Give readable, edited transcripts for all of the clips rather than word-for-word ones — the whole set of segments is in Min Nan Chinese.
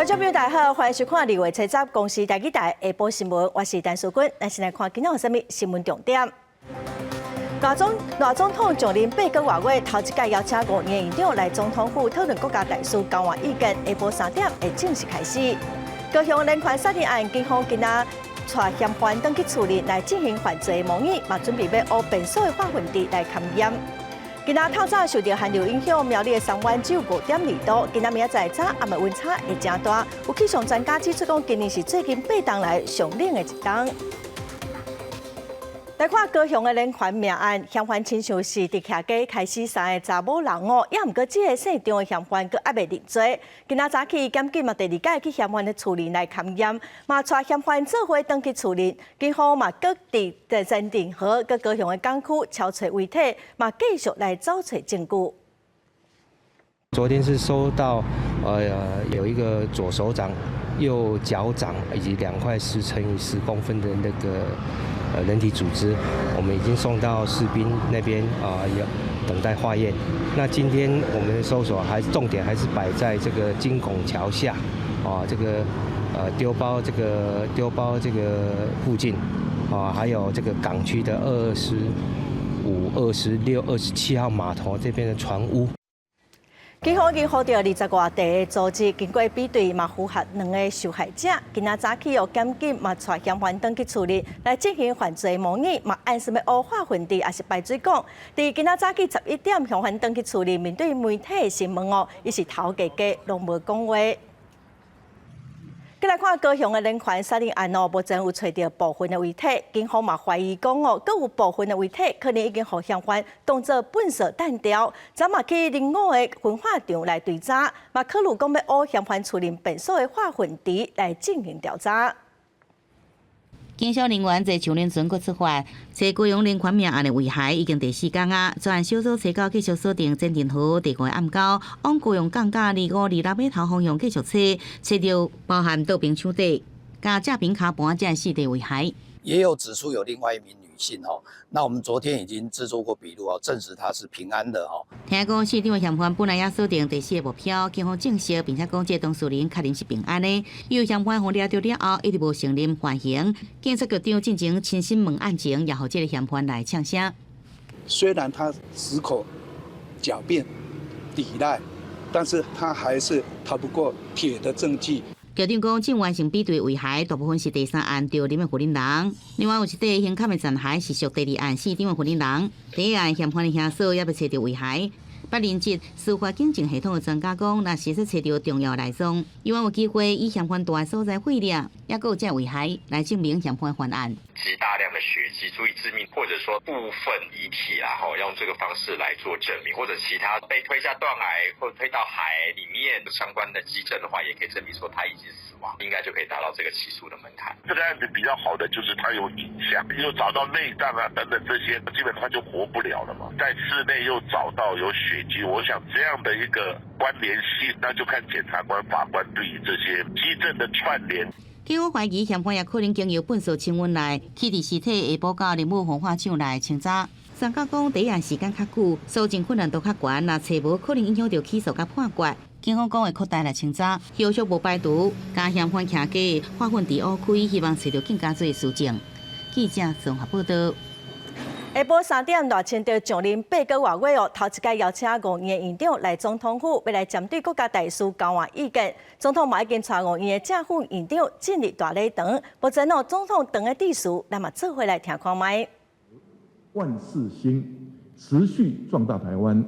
眾朋友大家好，歡迎收看2月70公視台語台下晡新聞，我是陳淑君。咱先來看今仔有啥物新聞重點。賴總統上任8個外月，頭一擺邀請五院院長來總統府討論國家大事，交換意見。下晡3點會正式開始。高雄連環殺人案，警方今仔帶嫌犯轉去厝裡來進行犯罪模擬，嘛準備欲挖便所的化糞池來勘驗。今仔透早受著寒流影響，苗栗的三灣只有5.2度。今仔明仔載早暗的溫差會誠大。有氣象專家指出，講今年是最近8冬來上冷的一冬。來看高雄的連環命案，嫌犯親像是佇徛家開死三个查某人哦，也毋過這个姓張的嫌犯閣猶未認罪。今仔早起，檢警嘛第二擺去嫌犯的厝裡來勘驗，嘛帶嫌犯做伙轉去厝裡，警方嘛閣佇前鎮河佮高雄的港區搜揣遺體，嘛繼續來找揣證據。昨天是收到，有一個左手掌、右腳掌以及2塊10乘以10公分的那個人體組織，我們已經送到士兵那邊啊，要等待化驗。那今天我們的搜索還是重點還是擺在這個金拱橋下，啊，這個丟包這個附近，啊，還有這個港區的25、26、27號碼頭這邊的船屋。警方已經獲得20外塊的組織，經過比對嘛符合兩个受害者。今仔早起哦，檢警嘛帶嫌犯轉去厝裡來進行犯罪模擬，嘛按什麼烏化糞池，抑是排水管。佇今仔早起11點，嫌犯轉去厝裡面對媒體的詢問哦，伊是頭低低，攏無講話。閣來看高雄的連環殺人案哦，目前有揣著部分的遺體，警方嘛懷疑講哦，閣有部分的遺體可能已經予嫌犯當做糞掃擲掉，昨嘛去仁武的焚化場來追查，嘛考慮講欲挖嫌犯厝裡便所的化糞池來進行調查。警消人員坐長輪船閣出發，查高雄連環命案的遺骸已經第四工啊。專案小組初九繼續鎖定前鎮河第五個暗溝，往高雄港佮2526碼頭方向繼續查，查著包含倒冰手袋、佮正平跤盤這四塊遺骸。也有指出有另外一名女性哦，那我們昨天已經製作過筆錄哦，證實她是平安的哦。聽講四張的嫌犯本來也鎖定第四個目標，警方證實並且講這當事人確認是平安的。有嫌犯予掠著了後，一直無承認犯行。警察局長進前親身問案情，也予這个嫌犯來嗆聲。雖然他矢口狡辯抵賴，但是他還是逃不過鐵的證據。局長講，正完成比對遺骸，大部分是第三案著林的婦人。另外有一塊胸坎的殘骸是屬第二案死長的婦人。第一案嫌犯的兄嫂也欲揣著遺骸。捌任職司法警政系統的專家講，若實際揣著重要內裝，猶有機會以嫌犯蹛的所在廢掠，抑閣有這遺骸來證明嫌犯犯案。極大量的血跡足以致命，或者說部分遺體啦，吼，用這個方式來做證明，或者其他被推下斷崖或推到海裡面相關的跡證的話，也可以證明說他已經死亡，應該就可以達到這個起訴的門檻。這個案子比較好的就是他有影像，又找到內臟啊等等這些，基本上他就活不了了嘛。在室內又找到有血跡，我想這樣的一個關聯性，那就看檢察官、法官對於這些跡證的串聯。警方懷疑嫌犯也可能經由糞掃清運來，棄置屍體下晡到仁武焚化廠來清查。專家講，第一案時間較久，搜證困難度較懸，若揣無可能影響著起訴佮判決。警方講會擴大來清查，後續無排除共嫌犯徛家化糞池挖開，希望揣著更加濟書證。記者綜合報道。下晡3點，賴清德上任8個外月哦，頭一擺邀請五院院長來總統府，欲來針對國家大事交換意見。總統嘛已經帶五院的正副院長進入大禮堂。目前哦，總統當的致辭，咱嘛做伙來聽看覓。萬事興，持續壯大台灣，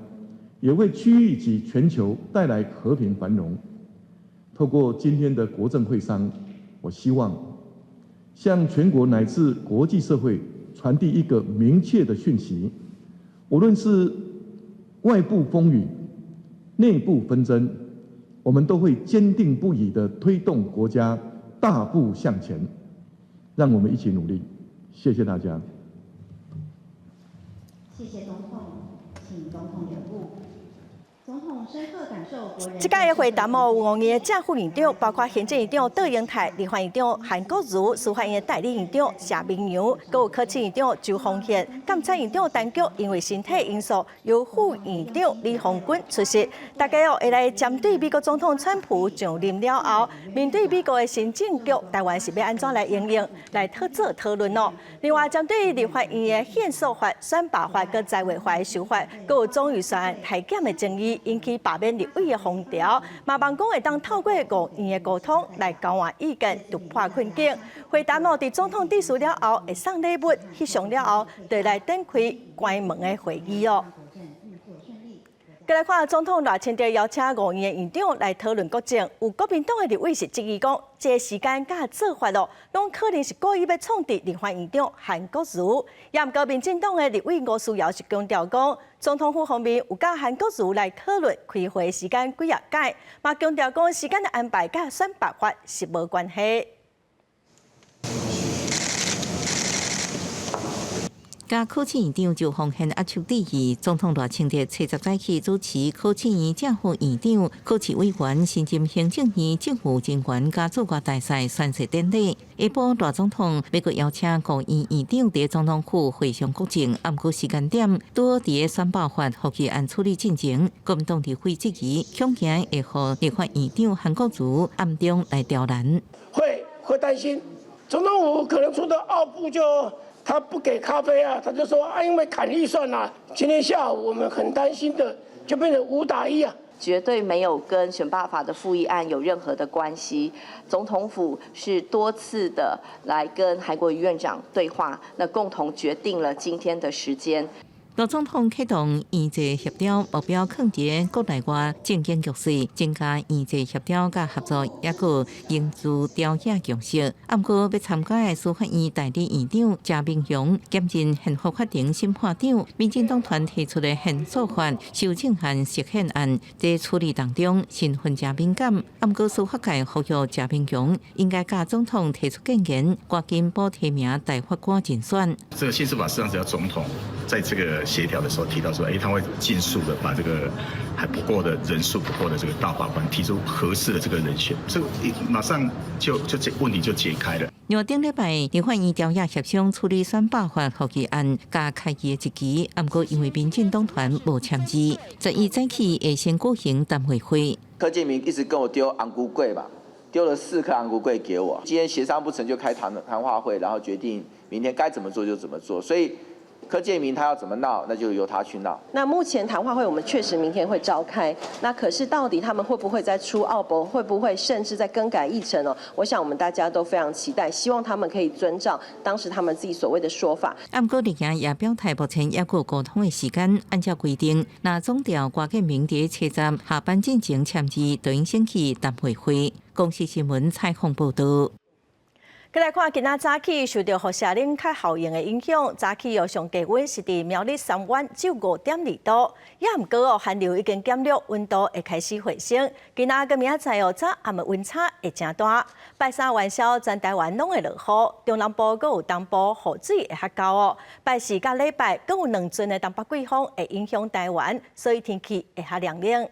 也為區域及全球帶來和平繁榮。透過今天的國政會商，我希望向全國乃至國際社會傳遞一個明確的訊息：無論是外部風雨、內部紛爭，我們都會堅定不移地推動國家大步向前。讓我們一起努力，謝謝大家。謝謝總統，請總統留步。這擺的會談哦，有五院的正副院長，包括行政院長卓榮泰、立法院長韓國瑜、司法院的代理院長謝銘洋，閣有考試院長周宏憲、監察院長陳菊，因為身體因素，由副院長李鴻鈞出席。大家哦會來針對美國總統川普上任了後，面對美國的新政局，台灣是欲按怎來因應，來做討論哦。另外，針對立法院的憲訴法、選罷法、佮在位法的修法，閣有總預算裁減的爭議，引起罷免立委的風潮，嘛望講會當透過五院的溝通來交換意見，突破困境。會談哦，佇總統致辭了後，會送禮物，翕相了後，就來展開關門的會議哦。閣來看總統賴清德邀請五院的院長來討論國政，有國民黨的立委是質疑講，這個時間佮做法哦，攏可能是故意欲創治立法院長韓國瑜。也毋過民進黨的立委吳思瑤是強調講，總統府方面有佮韓國瑜來討論開會時間幾仔改，嘛強調講時間的安排佮選罷法是無關係。佮考試院長周鴻憲握手致意，總統賴清德初十早起主持考試院正副院長、考試委員、新任行政院政務人員佮駐外大使宣誓典禮。下晡賴總統欲閣邀請五院院長佇總統府會商國政，毋過時間點拄好佇選罷法覆議案處理進前，國民黨立委質疑，恐驚會予立法院長韓國瑜暗中來刁難。會擔心總統府可能出的奧步就。他不給咖啡啊，他就說啊，因為砍預算啊。今天下午我們很擔心的，就變成5打1啊。絕對沒有跟選罷法的覆議案有任何的關係。總統府是多次的來跟韓國瑜院長對話，那共同決定了今天的時間。賴總統啟動院際協調目標，囥佇國內外政經局勢，增加院際協調佮合作，抑閣凝聚朝野共識。毋過欲參加的司法院代理院長謝銘雄兼任憲法法庭審判長，民進黨團提出的憲訴法修正案釋憲案，佇處理當中身份誠敏感。毋過司法界呼籲謝銘雄應該佮總統提出建言，趕緊補提名大法官人選。這個憲訴法實際上只要總統在這個協調的時候提到說，哎，他會盡速的把這個還不夠的人數不夠的這個大法官提出合適的這個人選，這馬上就這問題就解開了。另外，頂禮拜立法院朝野協商處理選罷法覆議案佮開議的日期，毋過因為民進黨團無簽字，11早起會先舉行擔會會。柯建銘一直跟我丟紅龜粿嘛，丟了四顆紅龜粿給我。今天協商不成就開談話會，然後決定明天該怎麼做就怎麼做，所以。柯建銘他要怎麼鬧，那就由他去鬧。那目前談話會我們確實明天會召開，那可是到底他們會不會再出奧步，會不會甚至在更改議程呢？我想我們大家都非常期待，希望他們可以遵照當時他們自己所謂的說法。毋過綠營也表態，目前猶閣溝通的時間，按照規定，若總調郭建銘佇初十下班進前簽字，就應先去談會會。公視新聞採訪報導。閣來看，今仔早起受著輻射冷卻效應的影響，早起哦上低溫是佇苗栗三灣只有5.2度，也毋過哦寒流已經減弱，溫度會開始回升。今仔佮明仔載哦早暗的溫差會誠大。拜三元宵全台灣攏會落雨，中南部閣有東部雨水會較厚哦。拜四佮禮拜閣有兩陣的東北季風會影響台灣，所以天氣會較涼冷。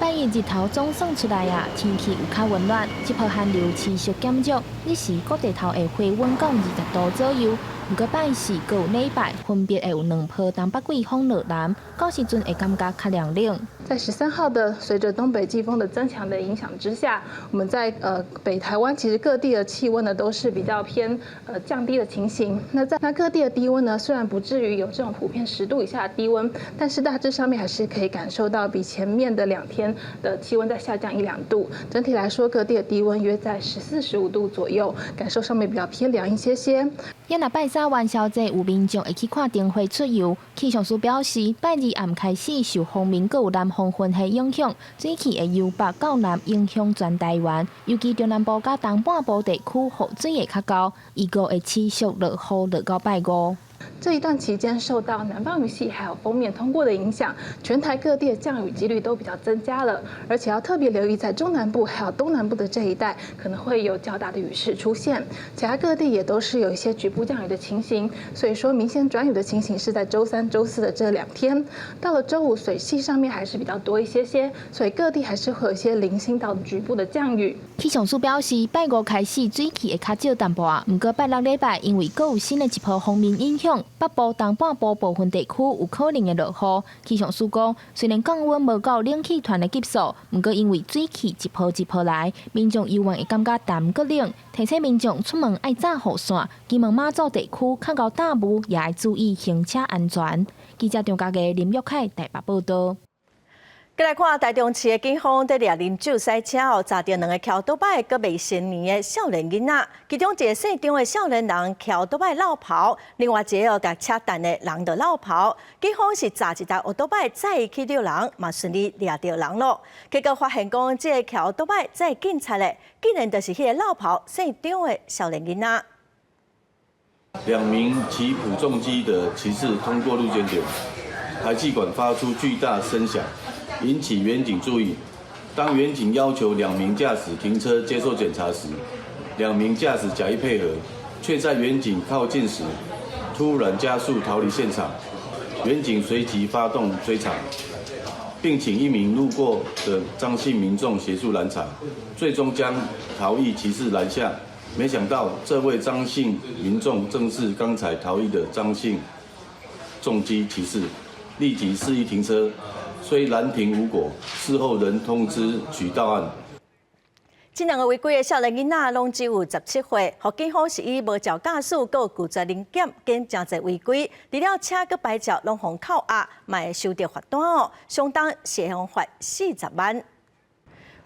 拜一日頭總算出來啊，天氣有較溫暖，這波寒流持續減弱，日時各地頭會回溫到20度左右。毋過拜四閣有禮拜分別會有兩波東北季風落南，到時陣會感覺較涼冷。在13號的，隨着東北季風的增強的影響之下，我們在北台灣其實各地的氣溫呢都是比較偏降低的情形。那在那各地的低溫呢，雖然不至於有這種普遍10度以下的低溫，但是大致上面還是可以感受到比前面的2天的氣溫再下降一兩度。整體來說，各地的低溫約在14、15度左右，感受上面比較偏涼一些些。也若拜三元宵節有民眾會去看燈會出遊，氣象署表示，拜二暗開始受鋒面閣有南風雲系影響，水汽會由北到南影響全台灣，尤其中南部佮東半部地區雨水會較厚，預估會持續落雨落到拜五。這一段期間受到南方雲系還有鋒面通過的影響，全台各地的降雨幾率都比較增加了，而且要特別留意在中南部還有東南部的這一帶可能會有較大的雨勢出現。其他各地也都是有一些局部降雨的情形，所以說明顯轉雨的情形是在週三、週四的這兩天。到了週五，水汽上面還是比較多一些些，所以各地還是會有一些零星到局部的降雨。氣象署表示，拜五開始水汽會較少淡薄，毋過拜六禮拜因為閣有新的一波鋒面影響，北部、東半部部分地區有可能會落雨。氣象署講，雖然降溫無到冷氣團的級數，毋過因為水汽一波一波來，民眾猶原會感覺澹閣冷。提醒民眾出門愛紮雨傘，金門馬祖地區較𠢕大霧，也愛注意行車安全。記者張家傑、林玉凱台北報道。過來看台中市的警方佇掠啉酒駛車後，查著兩个騎歐多擺閣未成年的少年囡仔，其中一个姓張的少年人騎歐多擺落跑，另外一个共車彈的人就落跑。警方是查一台歐多擺載伊去遛人，嘛順利掠著人囉。結果發現講，這个騎歐多擺載警察的，竟然就是彼个落跑姓張的少年囡仔。兩名騎普重機的騎士通過路肩點，排氣管發出巨大聲響，引起員警注意。當員警要求兩名駕駛停車接受檢查時，兩名駕駛假意配合，卻在員警靠近時突然加速逃離現場。員警隨即發動追查，並請一名路過的張姓民眾協助攔查，最終將逃逸騎士攔下。沒想到這位張姓民眾正是剛才逃逸的張姓重機騎士，立即示意停車。雖攔停無果，事後仍通知舉到案。這兩个違規的少年囡仔攏只有17歲，予警方是以無照駕駛、閣拒絕臨檢，兼誠濟違規，除了車閣牌照攏予扣押，嘛會收著罰單哦，相當是予罰40萬。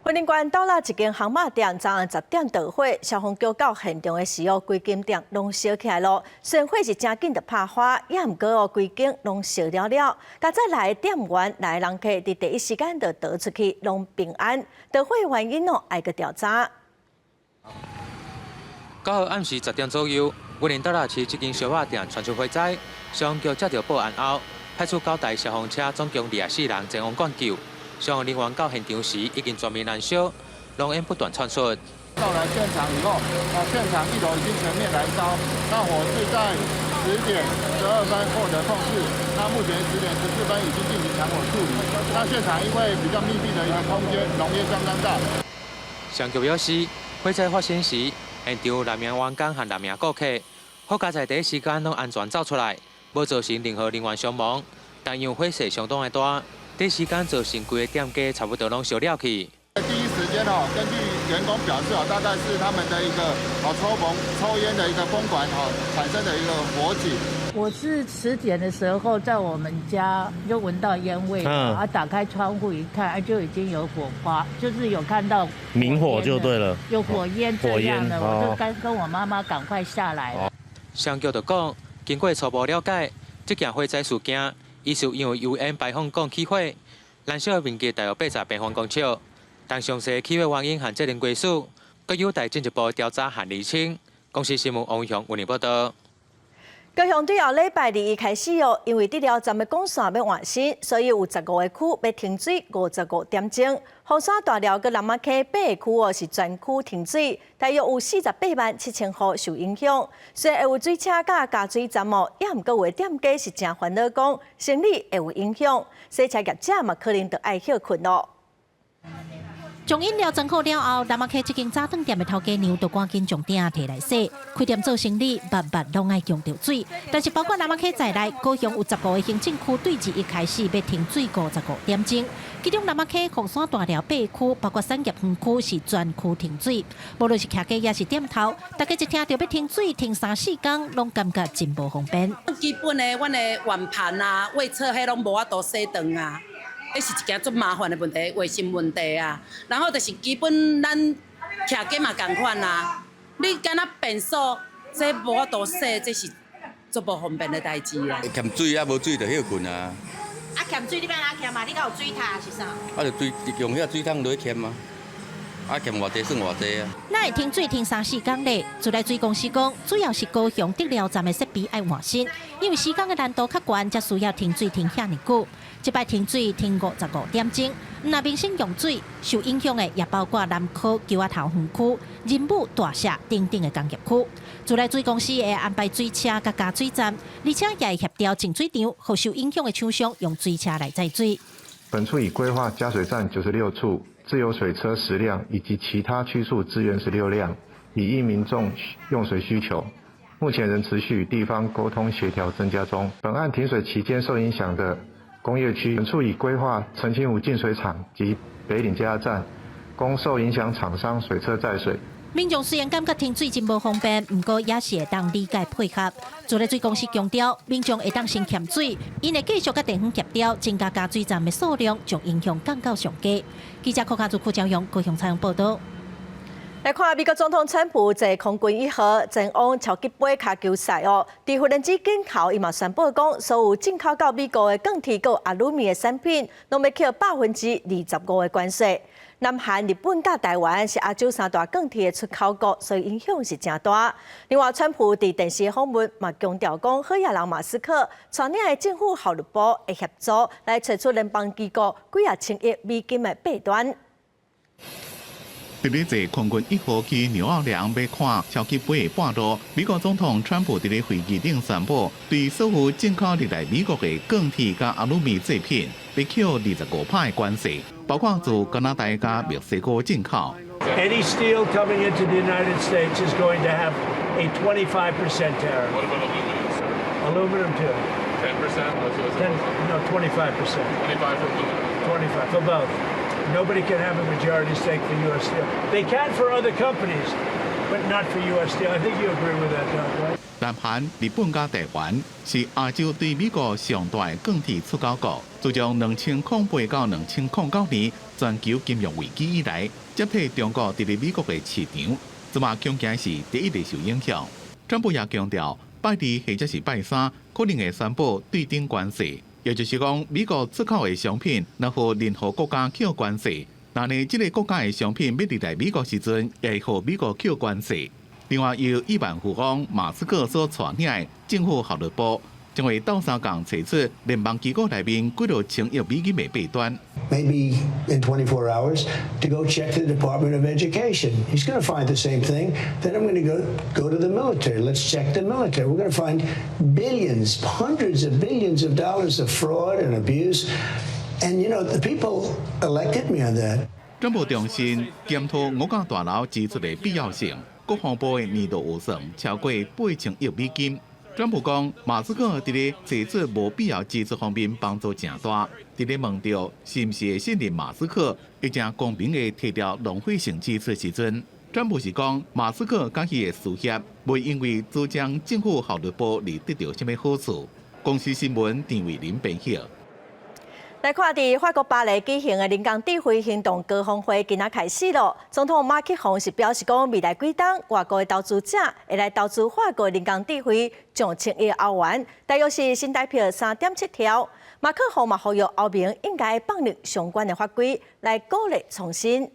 雲林縣斗六一間烘肉店，昨暗10點著火，消防局到現場的時候，規間店攏燒起來囉。雖然火是誠緊就拍花，也毋過哦，規間攏燒了了。佳哉內的店員、內的人客，佇第一時間就逃出去，攏平安。著火原因哦，愛閣調查。9號暗時10點左右，雲林斗六市這間燒肉店傳出火災，消防局接到報案後，派出9台消防車，總共24人前往灌救。消防人員到現場時，已經全面燃燒，濃煙不斷竄出。到達現場以後，啊，現場一樓已經全面燃燒，那火勢在10點12分獲得控制。那目前10點14分已經進行鏟火處理。那現場因為比較密閉的一個空間，濃煙相當大。消防局表示，火災發生時，現場6名員工和6名顧客，好佳哉第一時間攏安全走出來，無造成任何人員傷亡。但因為火勢相當的大，第一時間造成規个店家差不多攏燒了去。第一時間哦，根據員工表示哦，大概是他們的一個哦抽風抽煙的一個風管哦產生的一個火警。我是10點的時候在我們家就聞到煙味，啊，打開窗戶一看，就已經有火花，就是有看到明火就對了，有火焰這樣的，我就跟我媽媽趕快下來。消防局就講，經過初步了解，這件火災事件，伊是因為油煙排放管起火，燃燒的面積大約80平方公尺，但詳細起火原因和責任歸屬，閣有待進一步調查和釐清。公視新聞王偉雄為您報道。高雄對後禮拜二開始哦，因為竹寮站的管線欲換新，所以有15個區欲停水55點鐘。鳳山大寮佮南仔坑八个區哦是全區停水，大約有48萬7千戶受影響。雖然會有水車佮加水站哦，也毋過有的店家是誠煩惱，講生理會有影響，洗車業者嘛可能著愛歇睏囉。將飲料裝好了後，南仔坑這間早頓店的頭家娘就趕緊將鼎提來洗。開店做生理，萬萬攏愛用著水。但是包括南仔坑在內，高雄有15個行政區對二一開始欲停水55點鐘。其中南仔坑、鳳山大寮八區，包括產業園區是全區停水。無論是徛家抑是店頭，大家一聽著欲停水，停三四工，攏感覺真無方便。基本的，阮的碗盤啊、衛廁彼攏無法度洗頓啊。彼是一件足麻煩的問題，衛生問題啊。然後就是基本咱徛家嘛仝款啊，你敢若便所這無法度洗，這是足無方便的代誌啊。欠水啊，無水就歇睏啊。啊，欠水你欲按怎欠啊？你敢有水塔是啥？啊，就水用遐水桶落去欠啊。啊，欠偌濟算偌濟啊。哪會停水停三四工咧？自來水公司講，主要是高雄竹寮站的設備愛換新，因為施工的難度較懸，才需要停水停遐爾久。這擺停水停55點鐘，毋但民生用水受影響的，也包括南科、橋仔頭園區、仁武、大社等等的工業區。自來水公司會安排水車佮加水站，而且也會協調淨水廠，予受影響的廠商用水車來載水。本處已規劃加水站96處，自有水車10輛，以及其他區處支援16輛，以應民眾用水需求。目前仍持續與地方溝通協調增加中。本案停水期間受影響的工業區，本處已規劃澄清湖淨水廠及北嶺加壓站，供受影響廠商水車載水。民眾雖然感覺停水真無方便，毋過也是會當理解配合。自來水公司強調，民眾會當先欠水，𪜶會繼續佮地方協調，增加加水站的數量，將影響降到上低。記者柯家祖、柯昭勇高雄採訪報道。來看美國總統川普坐空軍一號前往超級杯跤球賽哦，佇無人機鏡頭，伊嘛宣布講，所有進口到美國的鋼鐵佮阿魯米的產品，攏欲扣25%的關稅。南韓、日本佮台灣是亞洲三大鋼鐵的出口國，所以影響是誠大。另外，川普佇電視訪問嘛強調講，好野人馬斯克帶領的政府效率部會協助來揣出聯邦機構幾仔千億美金的弊端。佇咧坐空軍一號去紐奧良欲看超級杯的半路，美國總統川普佇咧飛機頂宣布，對所有進口入來美國的鋼鐵佮阿魯米製品，欲扣25%的關稅，包括自加拿大佮墨西哥進口。 Any steel coming into the United States is going to have a 25% tariff. What about aluminum, sir? Aluminum too. 10%? 10, no, 25%. 25 for aluminum. 25 for both. Nobody can have a majority stake for U.S. Steel. They can for other companies, but not for U.S. Steel. I think you agree with that, Doug, right? 南韓、日本佮台灣是亞洲對美國上大的鋼鐵出口國。自從2008到2009年全球金融危機以來，接替中國佇咧美國的市場，這馬恐驚是第一個受影響。川普也強調，拜二或者是拜三可能會宣布對等關稅。也就是講，美國出口的商品若予任何國家扣關稅，那呢這个國家的商品欲入來美國時陣，會予美國扣關稅。另外，由億萬富翁馬斯克所帶領的政府效率部，將會鬥相共揣出聯邦機構內面幾落千億美金的弊端。 Maybe in 24 hours to go check the Department of Education. He's going to find the same thing. Then I'm going to go to the military. Let's check the military. We're going to find billions, hundreds of billions of dollars of fraud and abuse. And the people elected me on that. 川普重申檢討五角大樓支出的必要性。國防部的年度預算超過8000億美金。川普講，馬斯克佇咧揣出無必要支出方面幫助誠大。佇咧問著是毋是會信任馬斯克，會誠公平的提掉浪費性支出時陣，川普是講馬斯克佮伊的事業袂因為主張政府效率部而得著啥物好處。公視新聞陳慧琳編譯。來看，佇法國巴黎舉行的人工智慧行動高峰會，今仔開始咯。總統馬克宏是表示講，未來幾冬外國的投資者會來投資法國人工智慧上千億歐元，大約是新台幣3.7兆。馬克宏嘛呼籲歐盟應該放入相關的法規來鼓勵創新。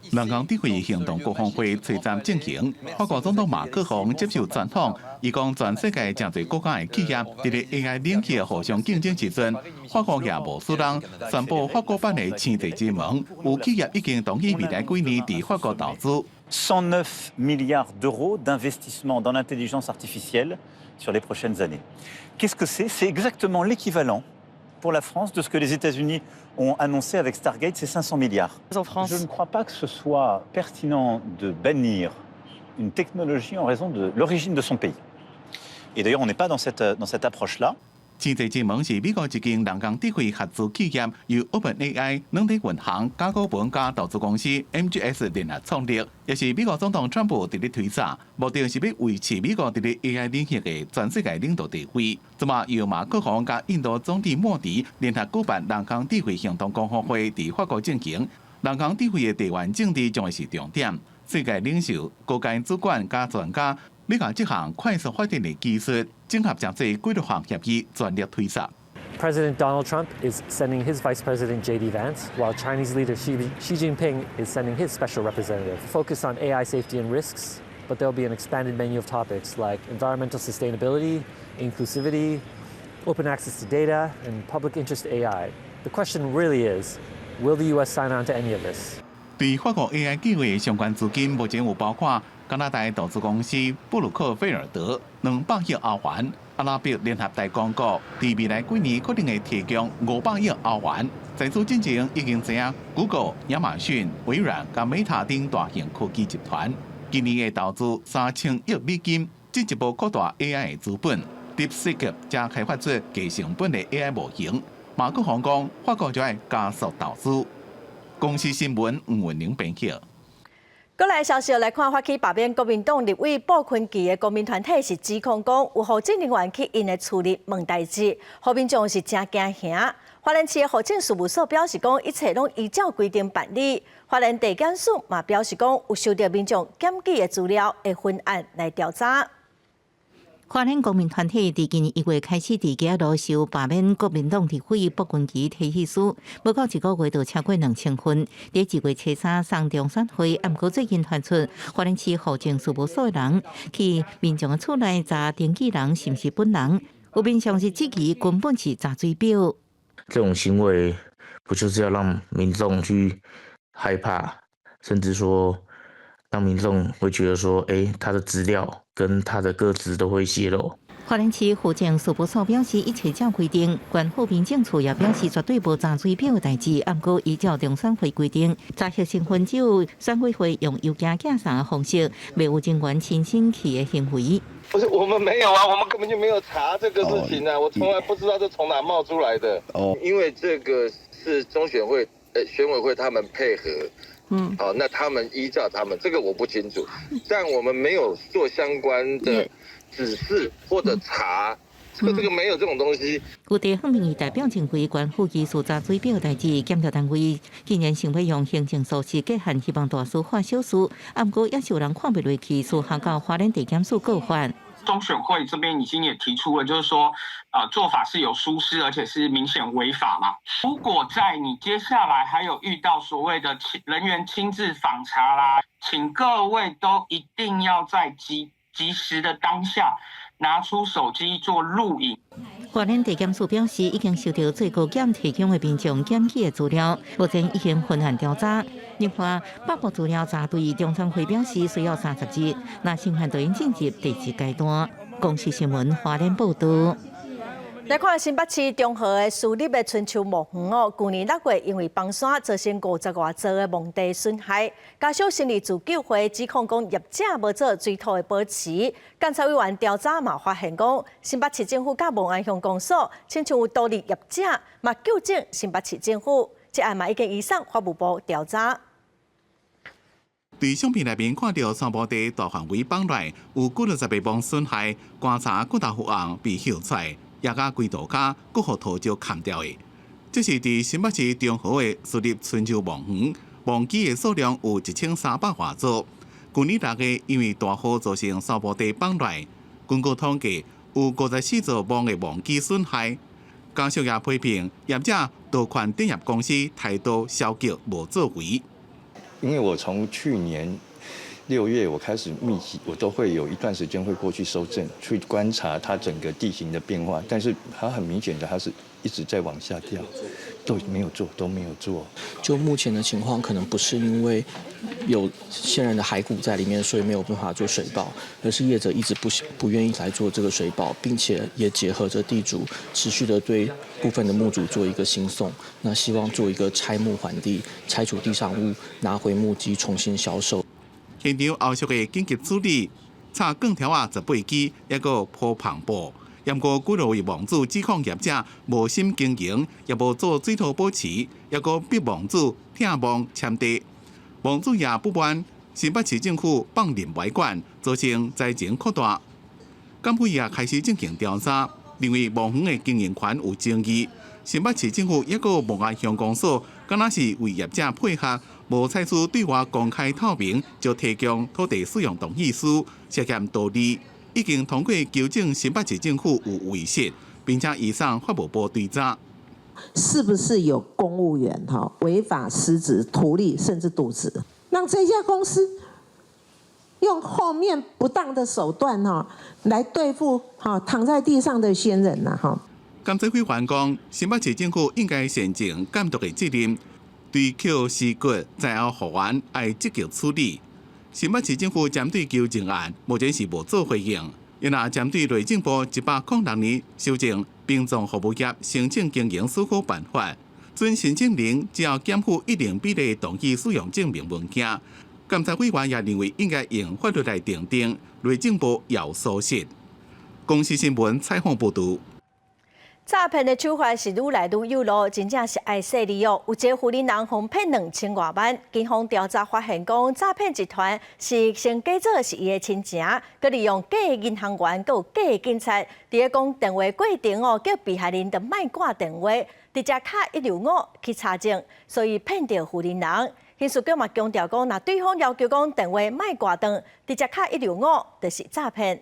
人工智慧行動高峰會初站進行，法國總統馬克宏接受專訪，伊講全世界誠濟國家的企業佇咧 AI 領域互相競爭時陣，法國也無輸人，宣布法國版的星際之門，有企業已經同意未來幾年佇法國投資。 109 milliards d'euros d'investissement dans l'intelligence artificielle sur les prochaines années. Qu'est-ce que c'est? C'est exactement l'équivalent pour la France de ce que les États-Unis ont annoncé avec Stargate, c'est 500 milliards. En France. Je ne crois pas que ce soit pertinent de bannir une technologie en raison de l'origine de son pays. Et d'ailleurs, on n'est pas dans cette approche-là. 星際之門是美國一間人工智慧合資企業，由 OpenAI、軟體銀行、甲骨文佮投資公司 MGS 聯合創立，也是美國總統川普佇咧推捒，目的是欲維持美國佇咧 AI 領域的全世界領導地位。這馬由馬克宏佮印度總理莫迪聯合舉辦人工智慧行動高峰會，佇法國進行。人工智慧的地緣政治將會是重點，世界領袖、高階主管佮專家。欲共這項快速發展的技術，整合誠濟幾落項協議，全力推捒。President Donald Trump is sending his Vice President J.D. Vance, while Chinese leader Xi, Xi Jinping is sending his special representative. Focus on AI safety and risks, but there'll be an expanded menu of topics like environmental sustainability, inclusivity, open access to data, and public interest AI. The question really is, will the U.S. sign on to any of this? 對法國 AI 計劃相關資金，目前有包括加拿大投資公司布魯克菲爾德200億歐元，阿拉伯聯合大公國佇未來幾年可能會提供500億歐元。在此之前已經知影，Google、亞馬遜、微軟佮 Meta 等大型科技集團今年會投資3000億美金，進一步擴大 AI 的資本。DeepSeek 則開發出低成本的 AI 模型。馬克宏講，法國就愛加速投資。公視新聞吳文玲編輯。閣來消息來看，發起罷免國民黨立委傅崐萁的公民團體是指控講，有戶政人員去𪜶的厝裡問代誌，予民眾是誠驚嚇。花蓮市的戶政事務所表示講，一切攏依照規定辦理。花蓮地檢署嘛表示講，有收到民眾檢舉的資料，會分案來調查。花蓮公民團體佇今年1月開始佇街仔路收罷免國民黨立委傅崐萁提起書，無夠一個月就超過2000份。佇2月初3送中選會，毋過最近傳出花蓮市戶政事務所的人去民眾的厝內查登記人是毋是本人，有民眾是質疑根本是查水表。這種行為不就是要讓民眾去害怕，甚至說讓民眾會覺得說，欸，他的資料跟他的個資都會洩露。花蓮市戶政事務所表示，一切照規定。縣府民政處也表示，絕對無查水表的代誌。毋過依照中選會規定，查核身份只有選委會用郵件寄送的方式，未有人員親身去的行為。不是，我們沒有啊，我們根本就沒有查這個事情啊，我從來不知道這從哪冒出來的。哦，因為這個是中選會、選委會他們配合。好，那他們依照他們，這個我不清楚，但我們沒有做相關的指示或者查，這個沒有這種東西。有地方民意代表認為，縣府疑似查水表代誌，檢調單位竟然想欲用行政訴訟過限，希望大事化小事，毋過也是有人看袂落去，私下到花蓮地檢署告發。中選會這邊已經也提出了，就是說，做法是有疏失，而且是明顯違法嘛。如果在你接下來還有遇到所謂的人員親自訪查啦，請各位都一定要在及時的當下拿出手機做錄影。花蓮地檢署表示，已經收到最高檢提供的民眾檢舉的資料，目前已經分案調查。另外，北部資料查對中選會表示需要30日，若審判就會進入第二階段。公視新聞花蓮報道。來看新北市中和的私立的春秋墓園哦，舊年6月因為崩山造成50外座的墓地損害，加上新里自救會指控講業者無做水土的保持，監察委員調查嘛發現講，新北市政府佮望安鄉公所親像有圖利業者，嘛糾正新北市政府，這案嘛已經移送法務部調查。佇相片內面看著草墓地大範圍崩落，有幾若十個墓損害，棺材骨頭紅被抾出來，也佮規塗跤閣予土石崁掉的。這是佇新北市中和的私立春秋墓園，墓基的數量有1300外座。舊年6月因為大雨造成草墓地崩落，根據統計有54座墓的墓基損害。家屬也批評業者道權電業公司態度消極無作為。因為我從去年6月我開始密集，我都會有一段時間會過去搜證，去觀察它整個地形的變化。但是它很明顯的，它是一直在往下掉，都沒有做，都沒有做。就目前的情況，可能不是因為有先人的骸骨在裡面，所以沒有辦法做水保，而是業者一直不願意來做這個水保，並且也結合着地主持續的對部分的墓主做一個興訟，那希望做一個拆墓還地，拆除地上物，拿回墓基重新銷售。現場後續的緊急處理，插鋼條仔18支，抑閣鋪帆布。毋過幾落位墓主指控業者無心經營，也無做水土保持，抑閣逼墓主拆墓簽地。墓主也不滿新北市政府放任不管，造成災情擴大。檢委也開始進行調查，認為墓園的經營權有爭議。新北市政府抑閣望安鄉公所，敢若是為業者配合，無採取對外公開透明，就提供土地使用同意書，涉嫌圖利，已經通過糾正新北市政府有違失，並且移送法務部追查。是不是有公務員哈違法失職、圖利甚至瀆職，讓這家公司用後面不當的手段哈來對付哈躺在地上的先人呐哈？監察委員講，新北市政府應該善盡監督的責任，對抾屍骨災後復原愛積極處理。新北市政府針對糾正案，目前是無做回應。伊若針對內政部106年修正殯葬服務業申請經營許可辦法，準申請人只要檢附一定比例同意使用證明文件。監察委員也認為應該用法律來訂定，內政部要疏失。公視新聞採訪報導。詐騙的手法是愈來愈有路，真正是愛細膩哦。有一个雲林人予騙2000外萬，警方調查發現，講詐騙集團是先假做是伊的親情，閣利用假銀行員，閣有假警察，佇咧講電話過程哦，叫被害人著莫掛電話，直接敲165去查證，所以騙著雲林人。刑事局嘛強調講，若對方要求講電話莫掛斷，直接敲165，就是詐騙。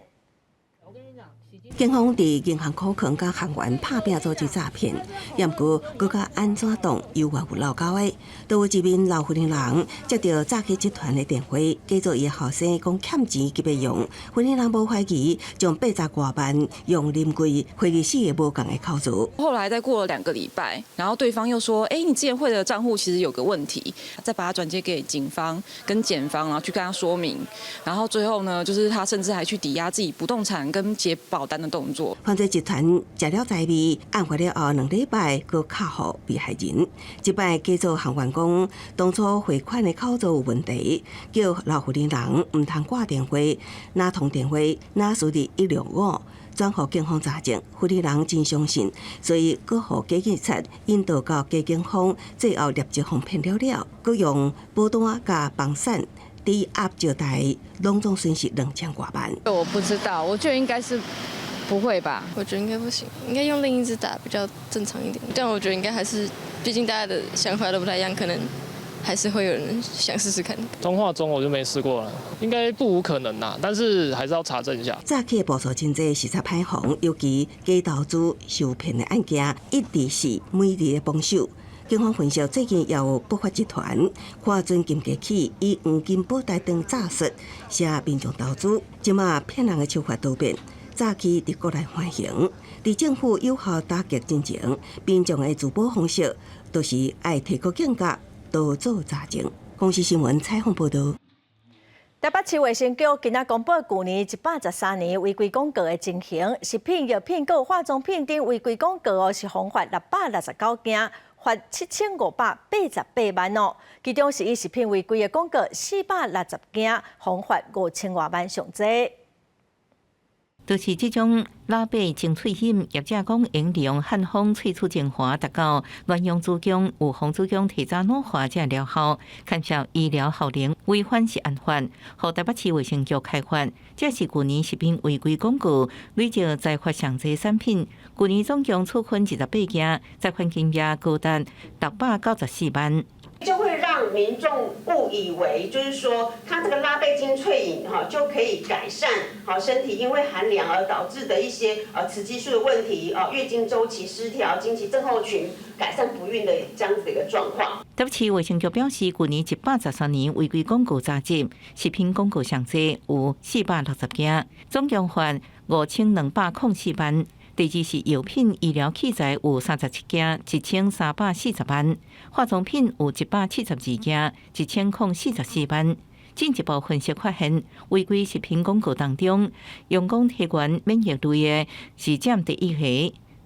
警方佇銀行箍坑佮行員拍拚組織詐騙，也毋過閣較按怎當猶原有漏勾的，都有一名老雲林人接著詐騙集團的電話，假做伊的後生講欠錢急欲用，雲林人無懷疑，將80外萬用臨櫃匯入四个無仝的口座。後來再過了2個禮拜，然後對方又說：“欸，你之前匯的賬戶其實有個問題。”再把它轉接給警方跟檢方，然後去跟他說明。然後最後呢，就是他甚至還去抵押自己不動產跟解保單的動作。犯罪集團食了財味，案發了後2禮拜，閣敲予被害人。這擺假做行員講，當初匯款的口座有問題，叫老雲林人毋通掛電話，若通電話，若輸入165轉予警方查證。雲林人真相信，所以閣予假警察引導到假警方，最後立即予騙了了，閣用保單佮房產抵押借貸，攏總損失2000外萬。我不知道，我覺得應該是不會吧？我覺得應該不行，應該用另一支打比較正常一點。但我覺得應該還是，畢竟大家的想法都不太一樣，可能還是會有人想試試看。通話中我就沒試過了，應該不無可能啦，但是還是要查證一下。詐欺的步數真濟，實在歹防，尤其假投資受騙的案件，一直是每日的榜首。警方分析，最近也有不法集團看準金價起，以黃金保單當詐術，攝民眾投資。這馬騙人的手法多變，早期佇國內橫行，佇政府有效打擊進前，民眾的自保方式都是愛提高警覺，多做查證。公視新聞採訪報導。台北市衛生局今仔公布舊年113年違規廣告的情形，食品、藥品、閣化妝品等違規廣告哦，是予罰669件，罰7588萬哦。其中是以食品違規的廣告460件，予罰5000外萬上濟。就是這種拉貝精粹飲，業者講應利用漢方萃取精華，達到亂用子宮、預防子宮提早老化這療效，牽涉醫療效能違反食安法，予台北市衛生局開罰。這是舊年食品違規廣告累計裁罰上濟產品，舊年總共處分28件，裁罰金額高達694萬。就會讓民眾誤以為，就是說，他這個拉貝精粹飲哈就可以改善好身體因為寒涼而導致的一些雌激素的問題啊，月經週期失調、經期症候群、改善不孕的這樣子的一個狀況。台北市衛生局表示，舊年113年違規廣告查緝，食品廣告上濟有460件，總共罰5204萬。第二是藥品、醫療器材有37件，1340萬；化妝品有172件，1044萬。進一步分析發現，違規食品廣告當中，用講提懸免疫類的是佔第一個，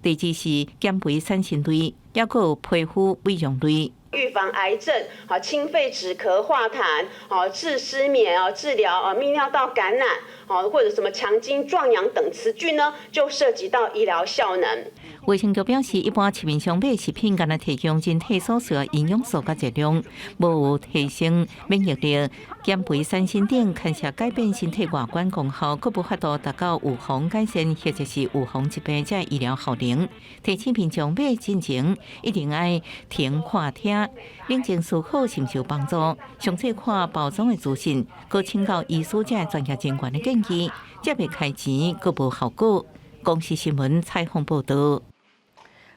第二是減肥瘦身類，抑閣有皮膚美容類。預防癌症、好清肺止咳化痰、好治失眠啊、治療啊泌尿道感染、好或者什麼強筋壯陽等詞句呢，就涉及到醫療效能。衛生局表示，一般市面上買食品，干焦提供人體所需營養素佮熱量，無有提升免疫力、減肥、瘦身等，牽涉改變身體外觀功效，閣無法度達到預防改善或者是預防疾病這醫療效能。提醒民眾買進前一定愛停看聽，冷靜思考尋求幫助，詳細看包裝的資訊，閣請教醫師這專業人員的建議，才袂開錢閣無效果。公視新聞採訪報導。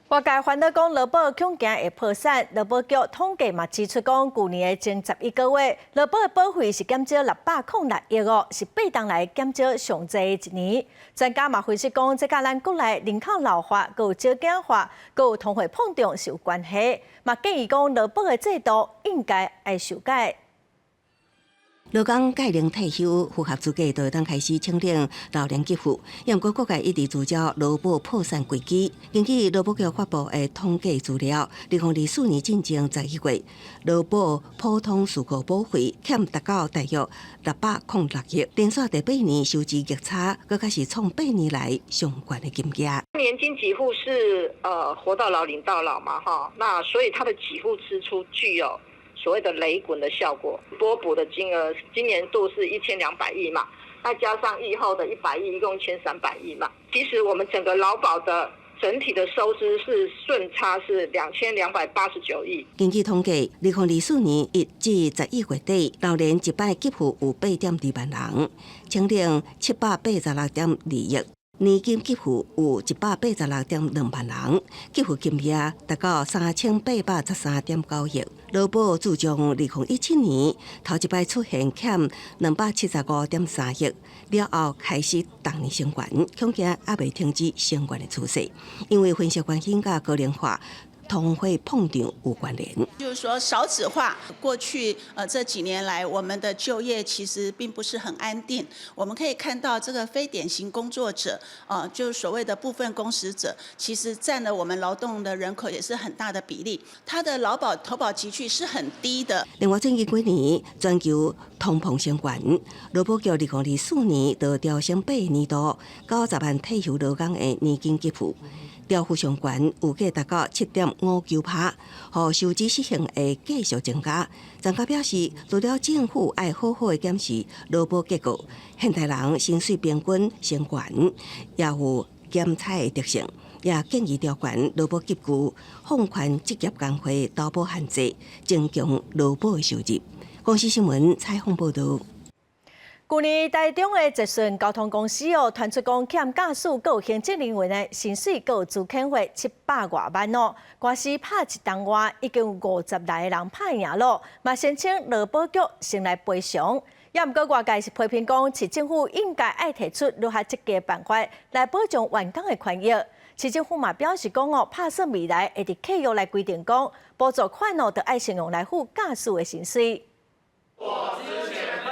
外界煩惱講勞保恐驚會破產，勞保局統計嘛指出講，舊年的前11個月，勞保的保費是減少606億哦，是8冬來減少上濟的一年。專家嘛分析講，這佮咱國內人口老化、閣有少子化、閣有通貨膨脹是有關係，嘛建議講勞保的制度應該愛修改。勞工屆齡退休符合資格，就會當開始請領老年給付。毋過各界一直聚焦勞保破產危機。根據勞保局發布的統計資料，2024年進前11月，勞保普通事故保費欠達到大約606億，連續第八年收支逆差，閣較是創八年來上懸的金額。年金給付是活到老領到老嘛，哈，那所以它的給付支出具有所謂的雷滾的效果，撥補的金額今年度是1200億嘛，那加上疫後的100億，一共1300億嘛。其實我們整個勞保的整體的收支是順差是2289億。根據統計，2024年1至11月底，老年一擺給付有8.2萬人，請領786.2億。年金給付有186.2萬人，給付金額達到3813.9億。勞保自從2017年頭一擺出現欠275.3億了後，開始逐年升懸，恐驚猶未停止升懸的趨勢，因為分析原因佮高齡化、通貨膨脹有關聯。就是說少子化，過去這幾年來，我們的就業其實並不是很安定。我們可以看到，這個非典型工作者，就是所謂的部分工時者，其實佔了我們勞動的人口也是很大的比例。他的勞保投保級距是很低的。另外，最近幾年全球通膨升懸，勞保局2024年就調升8年度90萬退休勞工的年金給付。調幅上懸，預計達到7.59趴，予收支失衡會繼續增加。專家表示，除了政府愛好好的檢視勞保結構，現代人薪水平均升懸，也有減產的特性，也建議調懸勞保級距，放寬職業工會投保限制，增強勞保的收入。公視新聞採訪報導。舊年台中的捷順交通公司哦，傳出講欠駕駛閣有行政人員的薪水閣有資遣費700外萬哦，官司拍一冬外，已經有50來個人拍贏咯，嘛申請勞保局先來賠償。也毋過外界是批評講，市政府應該愛提出如何積極的辦法來保障員工的權益。市政府嘛表示講哦，拍算未來會佇契約來規定講，補助款哦，著愛先用來付駕駛的薪水。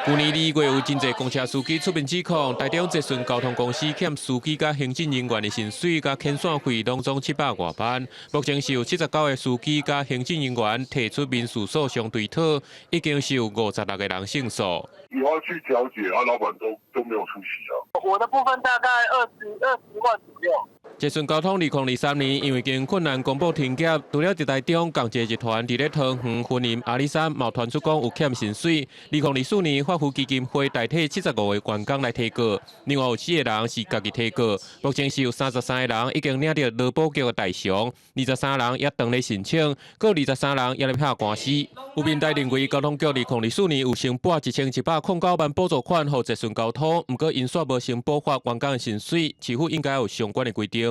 舊年2月有真濟公車司機出面指控，台中捷順交通公司欠司機佮行政人員的薪水佮遣散費攏總700外萬。目前是有79個司機佮行政人員提出民事訴訟追討，已經是有56個人勝訴。有要去調解，啊，老闆都沒有出席啊。我的部分大概20萬左右。捷順交通2023年因為經營困難公布停業，除了佇台中仝一个集團佇咧桃園、雲林、阿里山，嘛傳出講有欠薪水。2024年發福基金會代替75個員工來提告，另外有四個人是家己提告。目前是有33個人已經領著勞保局的代償，23人也當咧申請，閣23人也咧拍官司。有民代認為交通局2024年有先撥1109萬補助款予捷順交通，毋過𪜶煞無先補發員工的薪水，市府應該有相關的規定。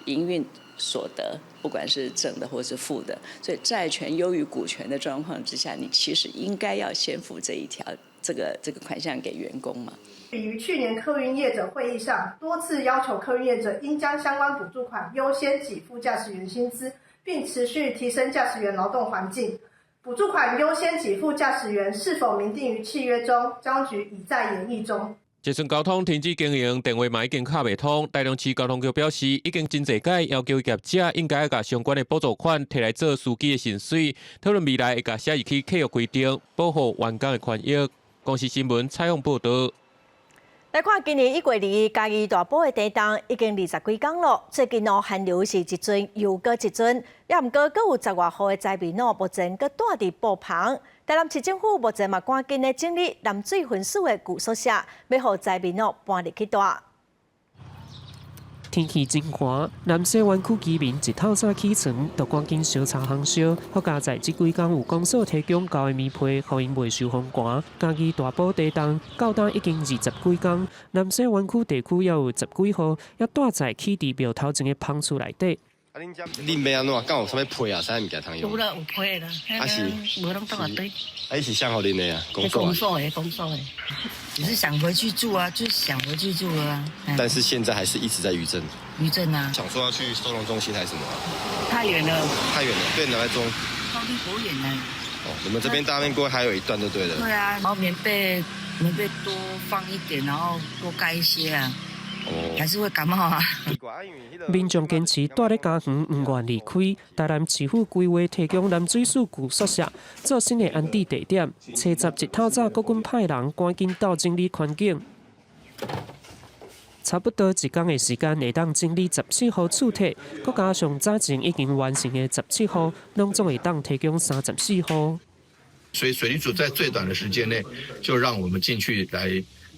營運所得，不管是正的或是負的，所以債權優於股權的狀況之下，你其實應該要先付這一條這個款項給員工嘛。已於去年客運業者會議上多次要求客運業者應將相關補助款優先給付駕駛員薪資，並持續提升駕駛員勞動環境。補助款優先給付駕駛員是否明定於契約中，當局已在研議中。捷順交通停止經營，電話嘛已經敲袂通。台中市交通局表示，已經真濟擺要求業者應該共相關的補助款提來做司機的薪水，討論未來會共寫入去契約規定，保護員工的權益。公視新聞採訪報導。來看今年1月2日嘉義大埔的地動已經20幾工咯。最近哦，寒流是一陣又閣一陣，也毋過閣有10外戶的災民哦，目前閣蹛佇布棚。台南市政府目前嘛趕緊咧整理南水分署的舊宿舍，欲予災民哦搬入去蹛。天氣真寒，南勢灣區居民一透早起床，就趕緊燒柴烘燒。好佳哉這幾工有公所提供厚的棉被，予𪜶袂受風寒。嘉義大埔地動到今已經20幾工，南勢灣區地區猶有十幾戶，猶蹛在起佇廟頭前的芳厝內底。恁欲按怎？敢有啥物被啊？啥物件通用？有啦，有被啦。啊是，無攏當下堆。啊，伊是啥予恁的啊？公所的，公所的。只是想回去住啊，就是想回去住啊。但是現在還是一直在餘震。餘震啊。想說要去收容中心還是什麼？太遠了。太遠了，對，哪來中？到底多遠呢？哦，你們這邊大面溝還有一段就對了。對啊，然後棉被多放一點，然後多蓋一些啊。還是會感冒啊。民眾堅持蹛咧嘉園，毋願離開。台南市府規劃提供南水四舊宿舍做新的安置地點。初十一透早，國軍派人趕緊到整理環境。差不多一工的時間，會當整理17戶厝體，閣加上早前已經完成的17戶，攏總會當提供34戶。所以水利署在最短的時間內，就讓我們進去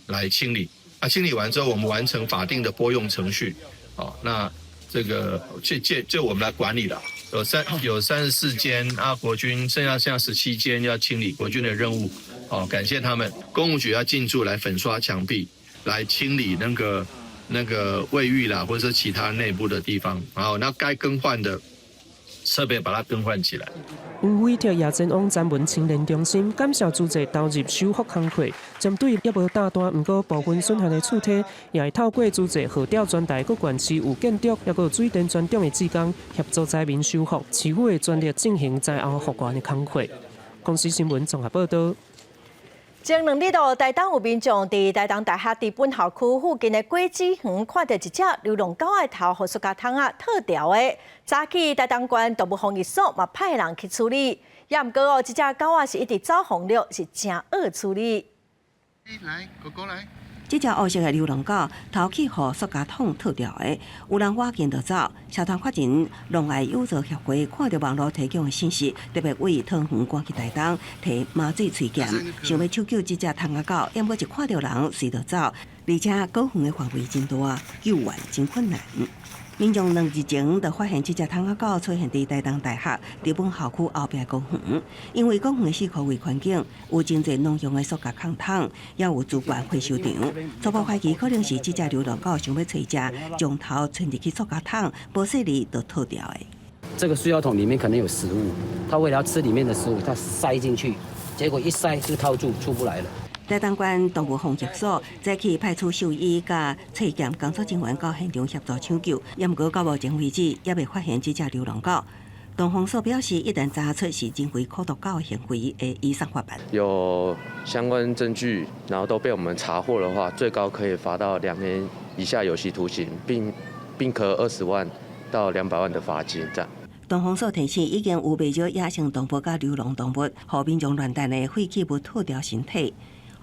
來清理。啊，清理完之後，我們完成法定的撥用程序。哦，那這個這我們來管理了。有34間啊，國軍剩下剩下17間要清理國軍的任務。哦，感謝他們，工務局要進駐來粉刷牆壁，來清理那個衛浴啦，或者是其他內部的地方。然後，那該更換的設備把它更換起來。有委託葉振旺專門青年中心，感謝資助投入修復工課，針對猶無貼單，毋過部分損害的厝體，也會透過資助號召全台各縣市有建築，抑閣有水電專長的志工協助災民修復，市府會全力進行災後復原的工課。公視新聞綜合報導。前2日到台東有民眾佇台東大學佇本校區附近的果子園看著一隻流浪狗的頭予塑膠桶仔套牢的。早起台東縣動物防疫所嘛派人去處理，也毋過哦，這隻狗仔是一直走風了，是誠惡處理。來，狗狗來。這隻烏色的流浪狗頭去予塑膠桶套牢的，有人倚近就走。社團法人浪愛友助協會看著網路提供的信息，特別為桃園趕去台東提麻醉喙檢，想欲搶救這隻桶仔狗，毋過一看著人隨就走，而且果園的範圍真大，救援真困難。民眾2日前就發現這隻桶仔狗出現佇台東大學日本校區後壁公園，因為公園的四箍圍環境有真濟農用的塑膠空桶，也有資源回收場，初步懷疑可能是這隻流浪狗想欲揣食，將頭伸入去塑膠桶，無細膩就套牢的。這個塑膠桶裡面可能有食物，它為了要吃裡面的食物，它塞進去，結果一塞就套住，出不來了。台東縣動物防疫所早起派出獸醫佮採檢工作人員到現場協助搶救，也毋過到目前為止，猶未發現這隻流浪狗。動防所表示，一旦查出是人為苦毒狗的行為，會移送法辦。有相關證據，然後都被我們查獲的話，最高可以罰到2年以下有期徒刑，並科20萬到200萬的罰金。這樣。動防所提醒，已經有袂少野生動物佮流浪動物，予民眾亂擲的廢棄物套牢身體。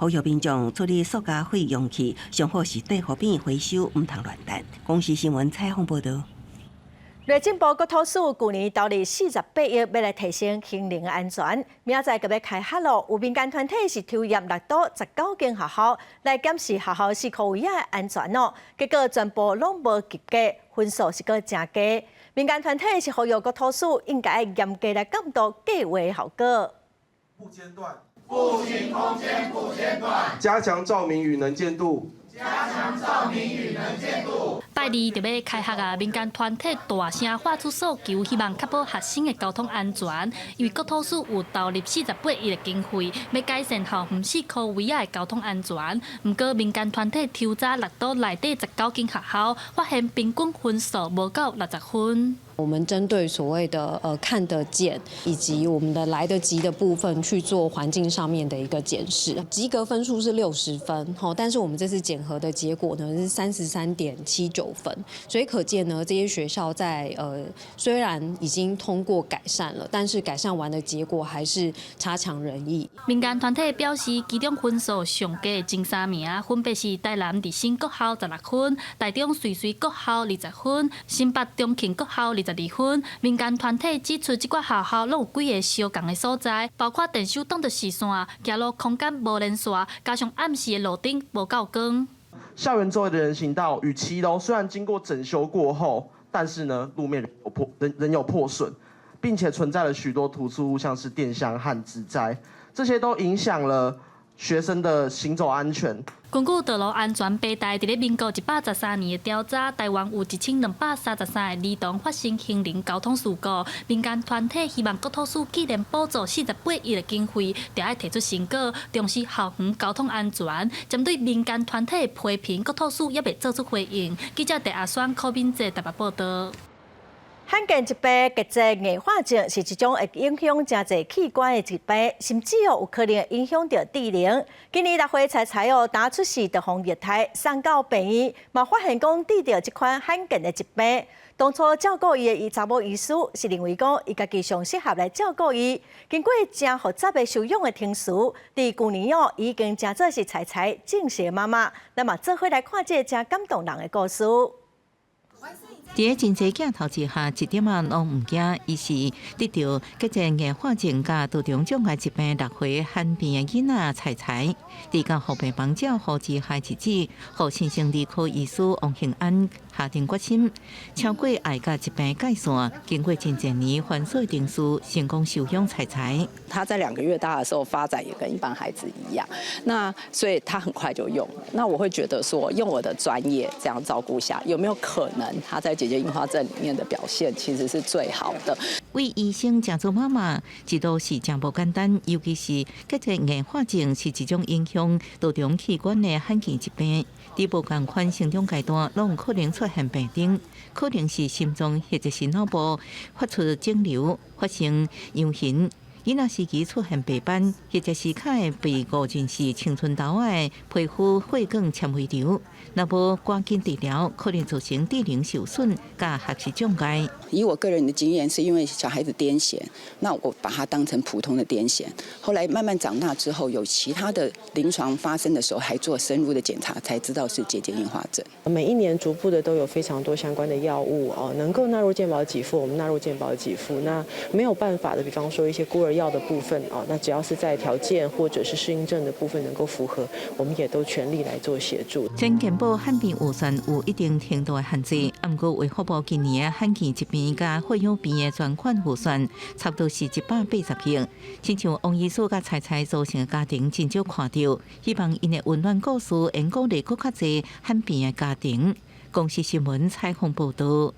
呼籲民眾處理塑膠廢容器，上好是綴予扁回收，毋通亂擲。公視新聞採訪報導。內政部國土署舊年投入48億，欲來提升行人安全。明仔載閣欲開學囉，有民間團體是抽驗6都19間學校來檢視學校四箍圍仔的安全哦。結果全部攏無及格，分數是閣誠低。民間團體是呼籲國土署應該嚴格來監督計劃效果。不間斷，步行空間不間斷，加強照明與能見度。加強照明與能見度。拜二就欲開學啊！民間團體大聲發出訴求，希望確保學生的交通安全。因為國土署有投入48億的經費，欲改善校園四箍圍仔的交通安全。毋過民間團體抽查六都內底19間學校，發現平均分數無夠60分。我們針對所謂的看得見以及我們的來得及的部分去做環境上面的一個檢視，及格分數是60分，但是我們這次檢核的結果呢是33.79分，所以可見呢這些學校在雖然已經通過改善了，但是改善完的結果還是差強人意。民間團體表示，其中分數上低的前三名分別是台南日新國校16分，台中瑞穗國校20分，新北中慶國校22分。民間團體指出，這寡學校攏有幾个相仝的所在，包括電手擋著視線、行路空間無連線，加上暗時的路燈無夠光。校園周圍的人行道與騎樓雖然經過整修過後，但是呢路面有破仍仍有破損，並且存在了許多突出物，像是電箱和植栽，這些都影響了學生的行走安全。根據道路安全白帶佇咧民國113年的調查，台灣有1233個兒童發生行人交通事故。民間團體希望國土署既然補助48億的經費，就愛提出成果，重視校園交通安全。針對民間團體的批評，國土署猶未做出回應。記者鄭阿雙、柯敏哲台北報道。罕見疾病結節硬化症是一種會影響誠濟器官的疾病，甚至哦有可能會影響著智能。今年6歲彩彩哦，剛出世就予虐待送到病院，嘛發現講得著這款罕見的疾病。當初照顧伊的伊查某醫師是認為講伊家己上適合來照顧伊。經過誠複雜的收養的程序，佇舊年哦已經成做是彩彩正式的媽媽。咱嘛做伙來看這個誠感動人的故事。佇真濟鏡頭之下，一點仔攏毋驚。伊是得著結節硬化症佮多重障礙疾病6歲罕病的囡仔彩彩，佇監護病房照顧之下日子，予新生兒科醫師王興安下定決心，超過愛佮疾病界線，經過真濟年繁瑣程序，成功收養彩彩。他在2個月大的時候發展也跟一般孩子一樣，那所以他很快就用。那我會覺得說，用我的專業這樣照顧下，有沒有可能他在結節硬化症裡面的表現其實是最好的。為醫生成做媽媽，一度是誠無簡單，尤其是結節硬化症是一種影響多重器官的罕見疾病，佇無仝款成長階段，攏有可能出現病徵，可能是心臟或者是腦部發出腫瘤，發生瘢痕。囡仔時期出現白斑，或者是較會被誤認是青春痘的皮膚血管纖維瘤。若無趕緊治療，可能造成智能受損佮學習障礙。以我個人的經驗，是因為小孩子癲癇，那我把它當成普通的癲癇。後來慢慢長大之後，有其他的臨床發生的時候，還做深入的檢查，才知道是結節硬化症。每一年逐步的都有非常多相關的藥物哦，能夠納入健保給付，我們納入健保給付。那沒有辦法的，比方說一些孤兒藥的部分哦，那只要是在條件或者是適應症的部分能夠符合，我們也都全力來做協助。全健保罕病預算有一定程度的限制，毋過衛福部今年的罕見疾病佮血友病的專款預算，差不多是180億。親像王醫師佮彩彩組成的家庭，真少看著，希望𪜶的溫暖故事，會鼓勵閣較濟罕病的家庭。公視新聞採訪報導。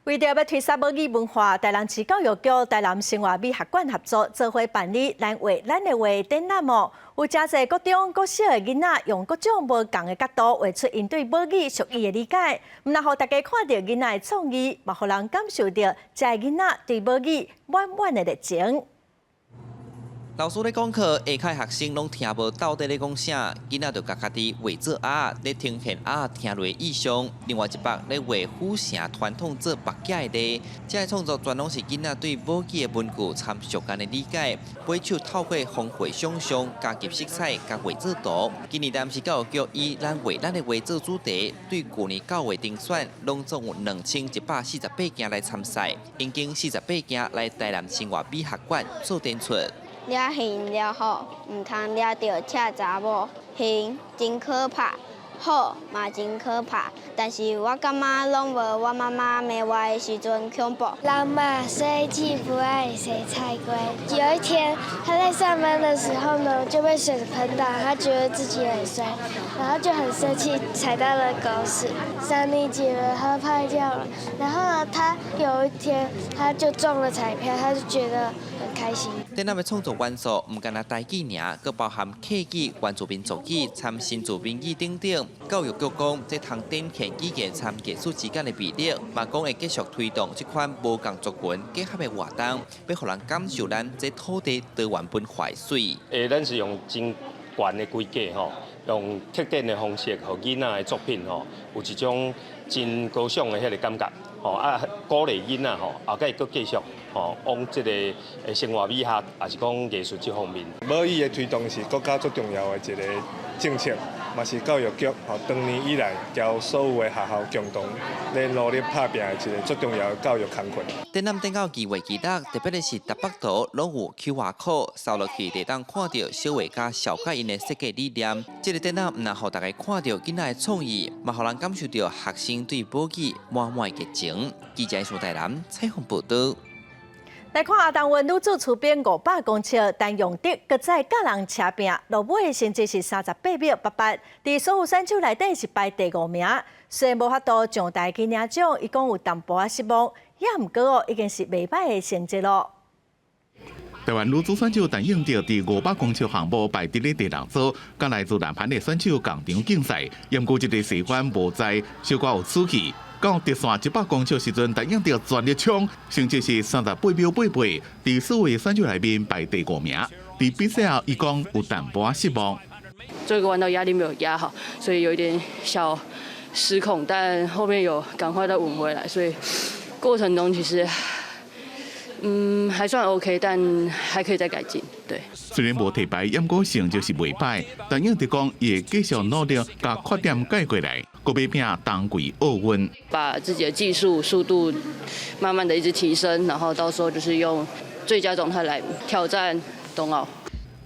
為著欲推廣母語文化，台南市教育局、台南生活美學館合作，做伙辦理咱畫咱的畫展覽哦。有誠濟國中、國小的囡仔，用各種無仝的角度畫出𪜶對母語俗語的理解，毋但予大家看著囡仔的創意，嘛予人感受著這个囡仔對母語滿滿的熱情。老師咧講課，下跤學生攏聽無到底咧講啥，囡仔就共家己畫做鴨，咧呈現鴨聽落意象。另外一幅咧畫府城傳統做目鏡的例，這个創作全攏是囡仔對母語的文具參俗間的理解，尾手透過豐富想象，加入色彩，共畫做圖。今年台南市教育局以咱畫咱的畫做主題，對舊年9月甄選，攏總有2148件來參賽，已經48件來台南生活美學館做展出。掠熊掠虎，毋通掠著赤查某。熊真可怕，虎嘛真可怕，但是我感覺攏無我媽媽罵我的時陣恐怖。老馬衰氣不愛洗菜龜。有一天他在上班的時候呢，就被水噴到，他覺得自己很衰，然後就很生氣，踩到了狗屎。三年級了，他拍掉了。然後呢，他有一天他就中了彩票，他就覺得很開心。展覽的創作元素毋干焦台語爾，閣包含客語、原住民族語、參新住民語等等。教育局講，這通展現語言參藝術之間的魅力，嘛講會繼續推動這款無仝族群結合的活動，欲予人感受咱這土地多元文化的媠。咱是用真懸的規格吼，用特展的方式，予囡仔的作品吼，有一種真高尚的彼个感覺。吼啊，鼓勵囡仔吼，後蓋閣繼續吼往這个生活美學，抑是講藝術這方面。母語的推動是國家最重要的一个政策。嘛是教育局吼長年以來交所有的學校共同咧努力拍拚的一个足重要的教育工課。展覽展到2月26，特別的是逐幅圖攏有 QR code，掃落去就當看著小畫家小蓋𪜶的設計理念。這个展覽毋但予大家看著囡仔的創意，嘛予人感受著學生對母語滿滿的熱情。記者蘇台南採訪報導。來看亞東運女子持冰500公尺，陳永德閣再佮人車拚，落尾的成績是38秒88，佇所有選手內底是排第五名。雖然無法度上台去領獎，伊講有淡薄仔失望，也毋過哦，已經是袂䆀的成績囉。台灣女子選手陳永德佇500公尺項目排佇咧第六組，佮來自南韓的選手仝場競賽，毋過這个細彎無在，小可有出去。到直線100公尺時陣，陳永德全力衝，成績是38秒88，佇所有選手內面排第五名。佇比賽後，伊講有淡薄仔失望。這個彎道壓力沒有壓好，所以有一點小失控，但後面有趕快再穩回來，所以過程中其實還算 OK，但還可以再改進。對。雖然無提牌，毋過成績是袂䆀，但永德講伊會繼續努力，共缺點改過來，閣欲拚冬季奧運。把自己的技術、速度慢慢的一直提升，然後到時候就是用最佳狀態來挑戰冬奧。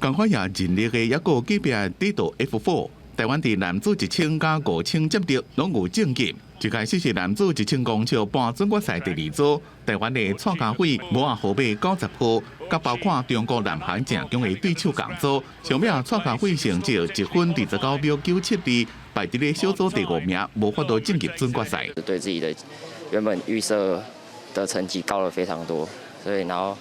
仝款也盡力的一個隔壁得到 F4，台灣佇男子1000佮5000接得攏有晉級。一開始是男子1000公尺半準決賽第二組，台灣的蔡家輝帽仔號碼90號，佮包括中國、南韓誠強的對手仝組。上尾蔡家輝成績1分29秒97，排佇咧小組第五名，無法度晉級準決賽。對自己的原本預設的成績高了非常多，所以然後，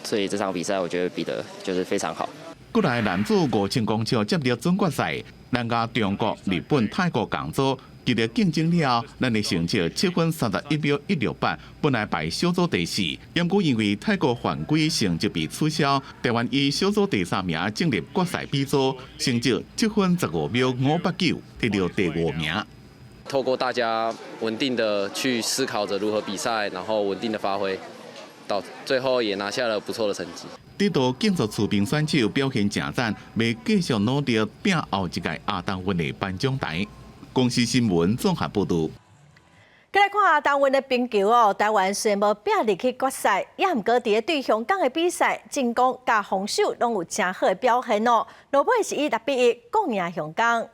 所以這場比賽我覺得比得就是非常好。過來男子5000公尺接入準決賽，咱佮中國、日本、泰國仝組。激烈競爭了，咱的成績7分31秒168，本來排小組第四，毋過因為泰國犯規成績被取消，台灣以小組第三名進入決賽 B 組，成績7分15秒589，摕著第五名。透過大家穩定的去思考着如何比賽，然後穩定的發揮，到最後也拿下了不錯的成績。得到競速持冰選手表現誠讚，欲繼續努力拚後一屆亞東運的頒獎台。公視新聞綜合報導。閣來看亞東運的冰球哦，台灣雖然無拚入去決賽，也毋過佇咧對香港的比賽，進攻佮防守攏有誠好的表現哦。落尾是以6比1攻贏香港。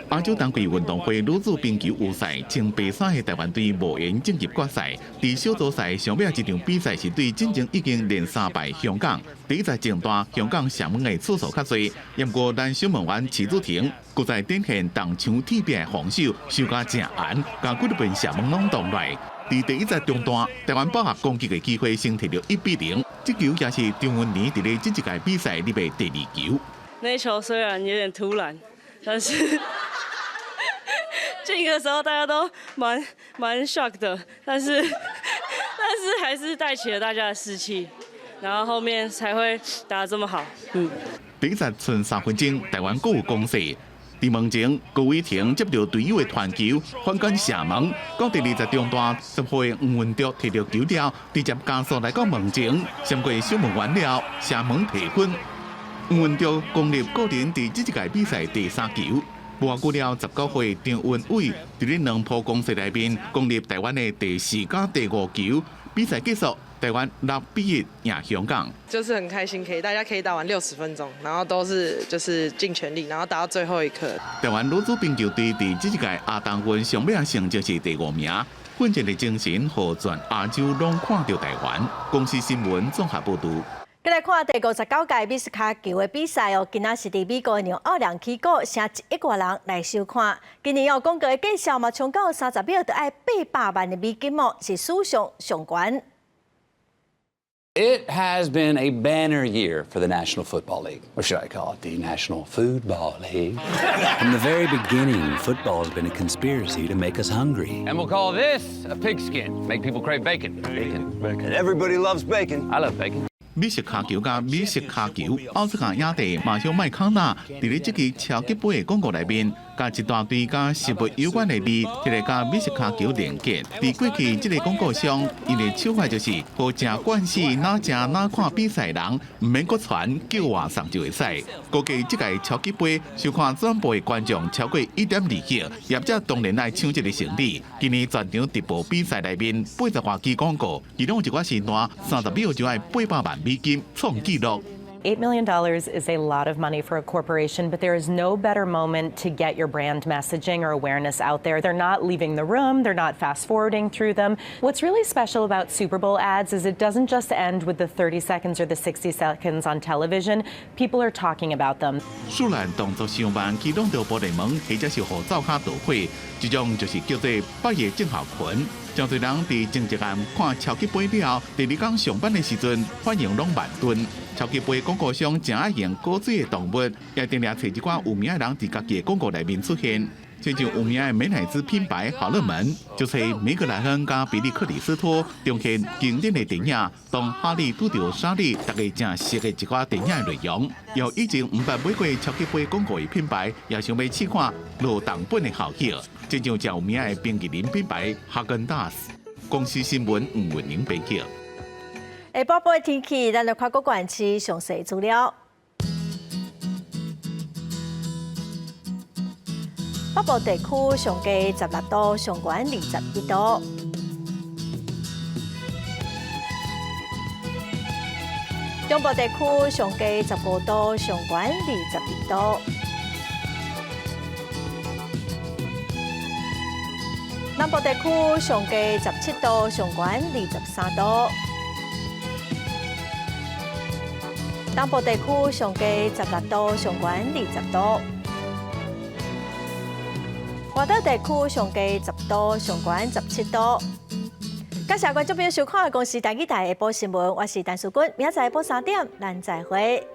亞洲冬季運動會女子冰球預賽，穿白衫的台灣隊無緣晉級決賽。佇小組賽上尾一場比賽是對進前已經連三敗香港。第一節前段，香港射門的次數較濟，毋過咱守門員齊子婷，閣再展現銅牆鐵壁的防守，守甲誠嚴，共幾遍射門攏擋來。佇第一節中段，台灣把握攻擊的機會，先摕著1比0。這球也是張文妮佇咧這一屆比賽入的第二球。那球雖然有點突然，但是進的時候大家都蠻 shock 的，但是還是帶起了大家的士氣，然後後面才會打得這麼好。第一節賰3分鐘，台灣閣有攻勢。佇門前高偉霆接著隊友的傳球，反桿射門。到第二節中段，10號黃文卓摕著球了，直接加速來到門前，閃過守門員了，射門提分。黃文卓攻入個人佇這一屆比賽第三球。無偌久了，19歲張文偉佇咧兩波攻勢內面攻入台灣的第四佮第五球。比賽結束，台灣6比1贏香港。就是很開心，可以大家可以打完60分鐘，然後都是就是盡全力，然後打到最後一刻。台灣女子冰球隊佇這一屆亞東運上尾成績是第五名，奮戰的精神，予全亞洲攏看著台灣。公視新聞綜合報導。閣來看第59屆美式跤球的比賽哦，今仔是佇美國紐奧良起鼓，成一億外人來收看。今年哦，廣告的價數嘛，衝到30秒就愛800萬的美金哦，是史上上懸。 It has been a banner year for the National Football League, or should I call it the National Foodball League? From the very beginning, football has been a conspiracy to make us hungry. And we'll call this a pigskin. Make people crave bacon. Bacon. Bacon. Everybody loves bacon. I love bacon. 美式跤球佮美式跤球，奧斯卡影帝馬修麥康納佇咧這支超級杯的廣告內面，共共一大堆佮食物有關的字，摕來佮美食跤球連結。佇過去，這個廣告商𪜶的手法就是，予食慣勢哪食哪看比賽人，毋免閣傳叫外送就會使。估計這屆超級盃收看轉播的觀眾超過1.2億，業者當然愛搶這个生意。今年全場直播比賽內面80外支廣告，其中一寡時段30秒就愛800萬美金，創紀錄。 $8 million is a lot of money for a corporation, but there is no better moment to get your brand messaging or awareness out there. They're not leaving the room, they're not fast forwarding through them. What's really special about Super Bowl ads is it doesn't just end with the 30 seconds or the 60 seconds on television. People are talking about them. 雖然動作傷慢，去弄著玻璃門，或者是予灶跤著火，這種就是叫做百業症候群。誠濟人佇前一暗看超級盃了後，第二工上班的時陣反應攏慢鈍。超級盃廣告商誠愛用古錐的動物，也定定揣一寡有名的人佇家己的廣告內面出現。親像有名的美乃滋品牌好樂門，就揣梅格萊恩佮比利克里斯托重現經典的電影，當哈利拄著莎莉，大家誠熟的一寡電影的內容。有以前毋捌買過超級盃廣告的品牌，也想欲試看落重本的效益。親像誠有名的冰淇淋品牌哈根達斯。公視新聞吳文玲編輯。下晡的天氣，咱來看各縣市詳細資料。北部地區上低16度，上懸21度。中部地區上低15度，上懸22度。南部地區上低17度，上懸23度。東部地區上低16度，上懸20度。外島地區上低10度，上懸17度。感謝觀眾朋友收看《公視台語台》下晡新聞，我是陳淑君，明仔載下晡3點，咱再會。